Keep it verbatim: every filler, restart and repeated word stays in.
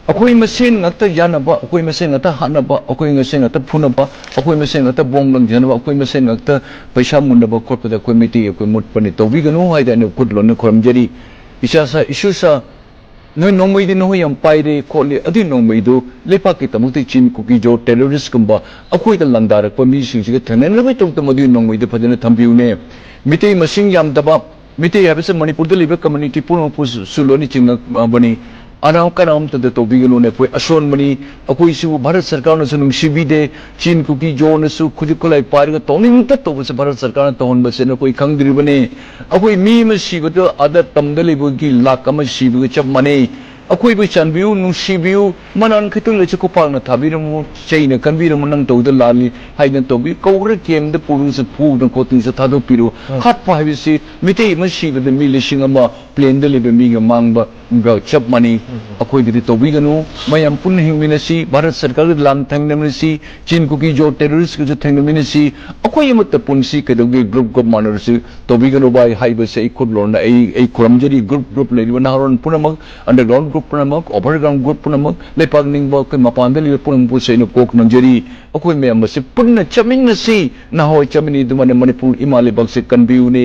ꯑꯩꯈꯣꯏ ꯃꯁꯦꯟ ꯉꯥꯛꯇ ꯌꯥꯅꯕ, ꯑꯩꯈꯣꯏ ꯃꯁꯦꯟ ꯉꯥꯛꯇ ꯍꯥꯠꯅꯕ, ꯑꯩꯈꯣꯏ ꯃꯁꯦꯟ ꯉꯥꯛꯇ ꯐꯨꯅꯕ, ꯑꯩꯈꯣꯏ ꯃꯁꯦꯟ ꯉꯥꯛꯇ ꯕꯣꯝ ꯂꯪꯖꯅꯕ, ꯑꯩꯈꯣꯏ ꯃꯁꯦꯟ ꯉꯥꯛꯇ ꯄꯩꯁꯥ ꯃꯨꯟꯅꯕ ꯈꯣꯠꯄꯗ ꯑꯩꯈꯣꯏ ꯃꯩꯇꯩ ꯑꯩꯈꯣꯏ ꯃꯨꯠꯄꯅꯤ, ꯇꯧꯕꯤꯒꯅꯨ ꯍꯥꯏꯗꯅ ꯈꯨꯠ ꯂꯣꯟꯅ ꯈꯨꯔꯨꯝꯖꯔꯤ꯫ ꯏꯆꯥ ꯁꯥ, ꯏꯁꯨ ꯁꯥ, ꯅꯣꯏ ꯅꯣꯡꯃꯩꯗꯤ ꯅꯈꯣꯏ ꯌꯥꯝ ꯄꯥꯏꯔꯦ ꯈꯣꯠꯂꯦ, ꯑꯗꯨꯒꯤ ꯅꯣꯡꯃꯩꯗꯨ ꯂꯩꯄꯥꯛꯀꯤꯗꯃꯛꯇ ꯆꯤꯟ ꯀꯨꯀꯤ ꯖꯣ ꯇꯦꯔꯣꯔꯤꯁꯀꯨꯝꯕ ꯑꯩꯈꯣꯏꯗ ꯂꯥꯟꯗꯥꯔꯛꯄ ꯃꯤꯁꯤꯡꯁꯤꯒ ꯊꯦꯡꯅꯅꯕꯒꯤꯗꯃꯛꯇ ꯃꯗꯨꯒꯤ ꯅꯣꯡꯃꯩꯗꯨ ꯐꯖꯅ ꯊꯝꯕꯤꯌꯨꯅꯦ꯫ ꯃꯤꯇꯩ ꯃꯁꯤꯡ ꯌꯥꯝꯗꯕ, ꯃꯤꯇꯩ ꯍꯥꯏꯕꯁꯤ ꯃꯅꯤꯄꯨꯔꯗ ꯂꯩꯕ ꯀꯝꯃ꯭ꯌꯨꯅꯤꯇꯤ ꯄꯨꯝꯅꯃꯛꯄꯨꯁꯨ ꯂꯣꯏꯅ ꯆꯤꯡꯅꯕꯅꯤ꯫ ꯑꯔꯥꯝ ꯀꯔꯥꯝ ꯑꯝꯇꯗ ꯇꯧꯕꯤꯒꯅꯨꯅꯦ, ꯑꯩꯈꯣꯏ ꯑꯁꯣꯟꯕꯅꯤ꯫ ꯑꯩꯈꯣꯏꯁꯤꯕꯨ ꯚꯥꯔꯠ ꯁꯔꯀꯥꯔꯅꯁꯨ ꯅꯨꯡꯁꯤꯕꯤꯗꯦ꯫ ꯆꯤꯟ ꯀꯨꯀꯤ ꯖꯣꯅꯁꯨ ꯈꯨꯠꯁꯨ ꯈꯨꯠꯂꯥꯏ ꯄꯥꯏꯔꯒ ꯇꯧꯅꯤꯡꯇ ꯇꯧꯕꯁꯦ ꯚꯥꯔꯠ ꯁꯔꯀꯥꯔꯅ ꯇꯧꯍꯟꯕꯁꯦ ꯅꯈꯣꯏ ꯈꯪꯗ꯭ꯔꯤꯕꯅꯦ꯫ ꯑꯩꯈꯣꯏ ꯃꯤ ꯑꯃ ꯁꯤꯕꯗ ꯑꯥꯗ ꯇꯝꯗ ꯂꯩꯕꯒꯤ ꯂꯥꯛ ꯑꯃ ꯁꯤꯕꯒ ꯆꯞ ꯃꯥꯟꯅꯩ꯫ ꯑꯩꯈꯣꯏꯕꯨ ꯆꯥꯟꯕꯤꯌꯨ, ꯅꯨꯡꯁꯤꯕꯤꯌꯨ, ꯃꯅꯥꯟ ꯈꯤꯇꯪ ꯂꯩꯁꯨ ꯈꯨꯄꯥꯛꯅ ꯊꯥꯕꯤꯔꯝꯃꯨ, ꯆꯩꯅ ꯀꯟꯕꯤꯔꯝꯃꯨ, ꯅꯪ ꯇꯧꯗ ꯂꯥꯜꯂꯤ ꯍꯥꯏꯗꯅ ꯇꯧꯕꯤ, ꯀꯧꯔ ꯀꯦꯝꯗ ꯄꯨꯔꯨꯁꯨ ꯐꯨꯗꯅ ꯈꯣꯠꯇꯅꯁꯨ ꯊꯥꯗꯣꯛꯄꯤꯔꯨ꯫ ꯍꯥꯠꯄ ꯍꯥꯏꯕꯁꯤ ꯃꯤꯇꯩ ꯑꯃ ꯁꯤꯕꯗ ꯃꯤ ꯂꯤꯁꯤꯡ ꯑꯃ ꯄ꯭ꯂꯦꯟꯗ ꯂꯩꯕ ꯃꯤꯒ ꯃꯥꯡꯕꯒ ꯆꯞ ꯃꯥꯟꯅꯩ꯫ ꯑꯩꯈꯣꯏꯒꯤꯗꯤ ꯇꯧꯕꯤꯒꯅꯨ꯫ ꯃꯌꯥꯝ ꯄꯨꯟꯅ ꯍꯤꯡꯃꯤꯟꯅꯁꯤ, ꯚꯥꯔꯠ ꯁꯔꯀꯥꯔꯒ ꯂꯥꯟ ꯊꯦꯡꯅꯃꯤꯟꯅꯁꯤ, ꯆꯤꯟ ꯀꯨꯀꯤ ꯖꯣ ꯇꯦꯔꯣꯔꯤꯁꯀꯁꯨ ꯊꯦꯡꯅꯃꯤꯟꯅꯁꯤ꯫ ꯑꯩꯈꯣꯏ ꯑꯃꯠꯇ ꯄꯨꯟꯁꯤ, ꯀꯩꯗꯧꯒꯦ ꯒ꯭ꯔꯨꯞ ꯒ꯭ꯔꯨꯞ ꯃꯥꯟꯅꯔꯁꯨ ꯇꯧꯕꯤꯒꯅꯨ ꯚꯥꯏ ꯍꯥꯏꯕꯁꯦ ꯑꯩ ꯈꯨꯠ ꯂꯣꯟꯅ ꯑꯩ, ꯑꯩ ꯈꯨꯔꯨꯝꯖꯔꯤ꯫ ꯒ꯭ꯔꯨꯞ ꯒ꯭ꯔꯨꯞ ꯂꯩꯔꯤꯕ ꯅꯍꯥꯔꯣꯜ ꯄꯨꯝꯅꯃꯛ, ꯑꯟꯗꯔꯒ꯭ꯔꯥꯎꯟ ꯒ꯭ꯔꯨꯞ ꯄꯨꯝꯅꯃꯛ, ꯑꯣꯚꯔꯒ꯭ꯔꯥꯎꯟ ꯒ꯭ꯔꯨꯞ ꯄꯨꯝꯅꯃꯛ, ꯂꯩꯄꯥꯛ ꯅꯤꯡꯕ ꯑꯩꯈꯣꯏ ꯃꯄꯥꯟꯗ ꯂꯩꯕ ꯄꯨꯝꯅꯃꯛꯄꯨꯁꯨ ꯑꯩꯅ ꯀꯣꯛ ꯅꯝꯖꯔꯤ꯫ ꯑꯩꯈꯣꯏ ꯃꯌꯥꯝ ꯑꯁꯤ ꯄꯨꯟꯅ ꯆꯠꯃꯤꯟꯅꯁꯤ, ꯅꯍꯥꯔꯣꯜ ꯆꯠꯃꯤꯟꯅꯁꯤ, ꯑꯗꯨꯃꯥꯏꯅ ꯃꯅꯤꯄꯨꯔ ꯏꯃꯥ ꯂꯩꯕꯥꯛꯁꯦ ꯀꯟꯕꯤꯌꯨꯅꯦ꯫